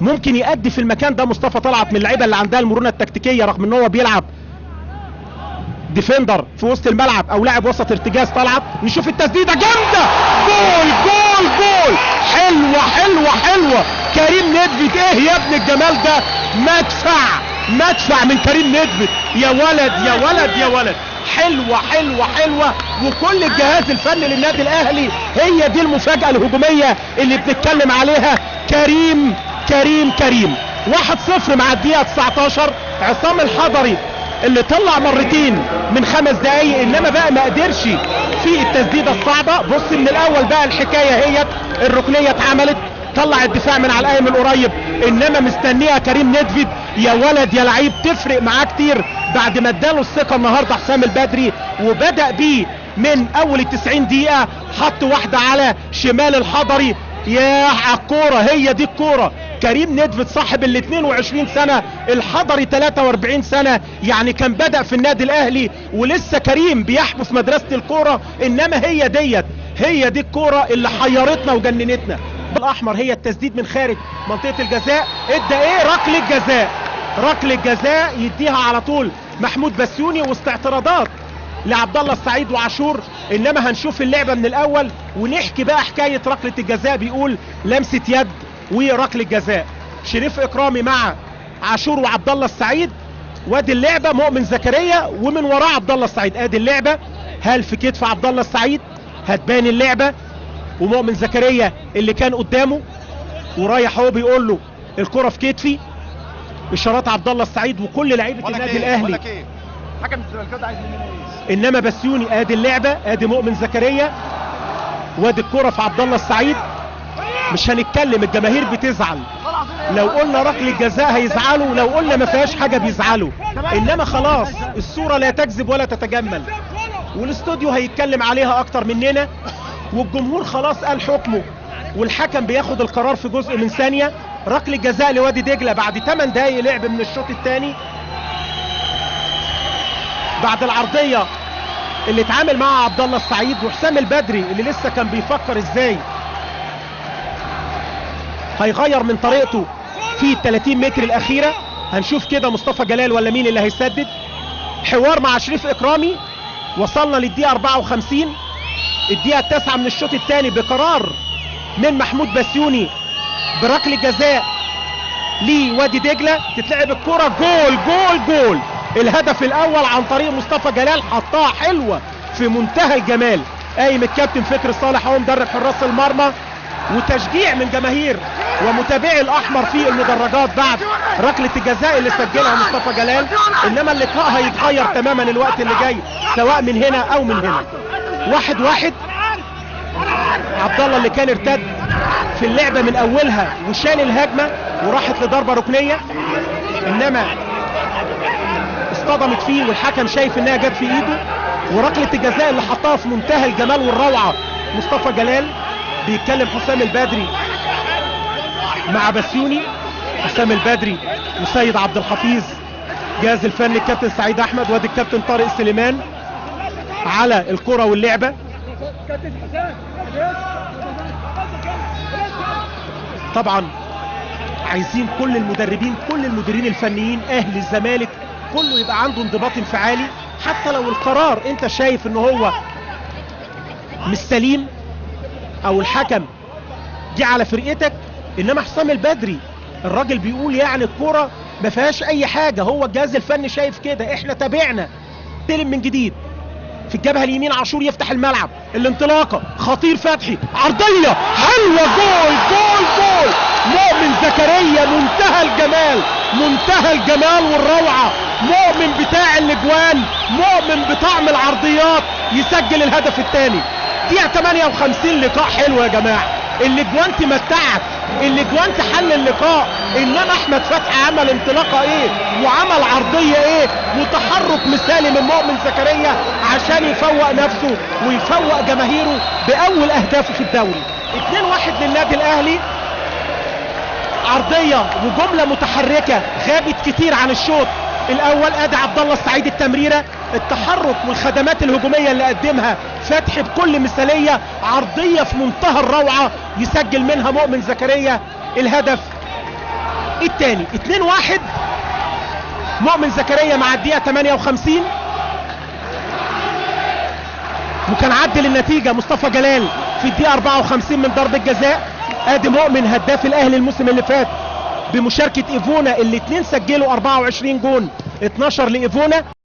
ممكن يأدي في المكان ده مصطفى طلعت، من اللعيبة اللي عندها المرونة التكتيكيه، رغم ان هو بيلعب defender في وسط الملعب او لاعب وسط ارتجاز. طلعت، نشوف التسديده جامدة، جول جول جول، حلوة حلوة حلوة، كريم ندفد، ايه يا ابن الجمال ده، مدفع مدفع من كريم ندفد، يا ولد يا ولد يا ولد، حلوة حلوة حلوة. وكل الجهاز الفني للنادي الاهلي، هي دي المفاجاة الهجومية اللي بنتكلم عليها. كريم كريم كريم، 1-0 مع الدقيقة 19. عصام الحضري اللي طلع مرتين من 5 دقايق، انما بقى ما قدرش في التسديده الصعبة. بص من الاول بقى الحكاية، هي الركنيه اتعملت، طلع الدفاع من على القايم القريب، انما مستنيها كريم ندفد، يا ولد يا لعيب، تفرق معاه كتير بعد ما اداله الثقة النهارده حسام البدري، وبدا بيه من اول ال90 دقيقة، حط واحدة على شمال الحضري، يا على الكورة، هي دي الكورة. كريم ندفد صاحب ال 22 سنة، الحضري 43 سنة، يعني كان بدأ في النادي الاهلي ولسه كريم بيحبو في مدرسه الكورة، انما هي ديت، هي دي الكورة اللي حيرتنا وجننتنا. الاحمر هي التسديد من خارج منطقة الجزاء، ادى ايه، ركلة جزاء، ركلة جزاء يديها على طول محمود بسيوني، وسط اعتراضات لعبد الله السعيد وعاشور. انما هنشوف اللعبة من الاول ونحكي بقى حكاية ركلة الجزاء. بيقول لمسه يد وركله جزاء، شريف اكرامي مع عاشور وعبد الله السعيد، وادي اللعبة مؤمن زكريا ومن وراه عبد الله السعيد. ادي اللعبة، هل في كتف عبد الله السعيد؟ هتبان اللعبة، ومؤمن زكريا اللي كان قدامه ورايح هو بيقول له الكره في كتفي. اشارات عبد الله السعيد وكل لعيبة النادي الاهلي. حكم الزمالك عايز مننا ايه؟ انما بسيوني، ادي اللعبة، ادي مؤمن زكريا، وادي الكره في عبد الله السعيد. مش هنتكلم، الجماهير بتزعل لو قلنا ركلة جزاء هيزعلوا، لو قلنا ما فيهاش حاجة بيزعلوا، انما خلاص الصورة لا تكذب ولا تتجمل، والاستوديو هيتكلم عليها اكتر مننا، والجمهور خلاص قال حكمه، والحكم بياخد القرار في جزء من ثانية. ركلة جزاء لوادي دجله بعد 8 دقايق لعب من الشوط الثاني، بعد العرضية اللي اتعامل معها عبد الله السعيد وحسام البدري اللي لسه كان بيفكر ازاي هيغير من طريقته في ال 30 متر الاخيرة. هنشوف كده مصطفى جلال ولا مين اللي هيسدد. حوار مع شريف اكرامي. وصلنا للدقيقه 54، الدقيقة 9 من الشوط الثاني، بقرار من محمود بسيوني بركله جزاء لوادي دجله. تتلعب الكره، جول جول جول، الهدف الاول عن طريق مصطفى جلال، حطها حلوة في منتهى الجمال. قايم الكابتن فكري صالح هو مدرب حراس المرمى، وتشجيع من جماهير ومتابعي الاحمر في المدرجات بعد ركلة الجزاء اللي سجلها مصطفى جلال. انما اللقاء هيتغير تماما الوقت اللي جاي، سواء من هنا او من هنا. 1-1. عبد الله اللي كان ارتد في اللعبة من اولها وشال الهجمة وراحت لضربه ركنيه، انما اصطدمت فيه والحكم شايف انها جت في ايده. وركله الجزاء اللي حطها في منتهى الجمال والروعه مصطفى جلال. بيتكلم حسام البدري مع بسيوني، حسام البدري وسيد عبد الحفيظ، جهاز الفني الكابتن سعيد احمد، وادي الكابتن طارق سليمان على الكره واللعبة. طبعا عايزين كل المدربين، كل المديرين الفنيين، اهل الزمالك، كله يبقى عنده انضباط انفعالي، حتى لو القرار انت شايف ان هو مش سليم او الحكم جه على فرقتك. انما حسام البدري الراجل بيقول يعني الكرة ما فيهاش اي حاجة، هو الجهاز الفني شايف كده، احنا تابعنا. تلم من جديد في الجبهة اليمين، عاشور يفتح الملعب، الانطلاقة خطير، فتحي عرضية حلوة، جول جول جول، مؤمن زكريا، منتهى الجمال، منتهى الجمال والروعه، مؤمن بتاع الاجوان، مؤمن بطعم العرضيات، يسجل الهدف الثاني. دقيقة 58، لقاء حلو يا جماعة، الاجوان تمتعك، الاجوان تحل اللقاء. انما احمد فتحي عمل انطلاقة ايه، وعمل عرضية ايه، وتحرك مثالي من مؤمن زكريا عشان يفوق نفسه ويفوق جماهيره باول اهدافه في الدوري. 2-1 للنادي الاهلي. عرضية وجملة متحركة غابت كتير عن الشوط الاول. ادي عبد الله السعيد التمريره، التحرك والخدمات الهجومية اللي قدمها فتحي بكل مثاليه، عرضية في منتهى الروعة يسجل منها مؤمن زكريا الهدف الثاني. 2-1 مؤمن زكريا مع الدقيقة 58، وكان عدل النتيجة مصطفى جلال في الدقيقة 54 من ضربة جزاء. ادي مؤمن هداف الاهلي الموسم اللي فات بمشاركة ايفونا، الاثنين سجلوا 24 جون، 12 لايفونا.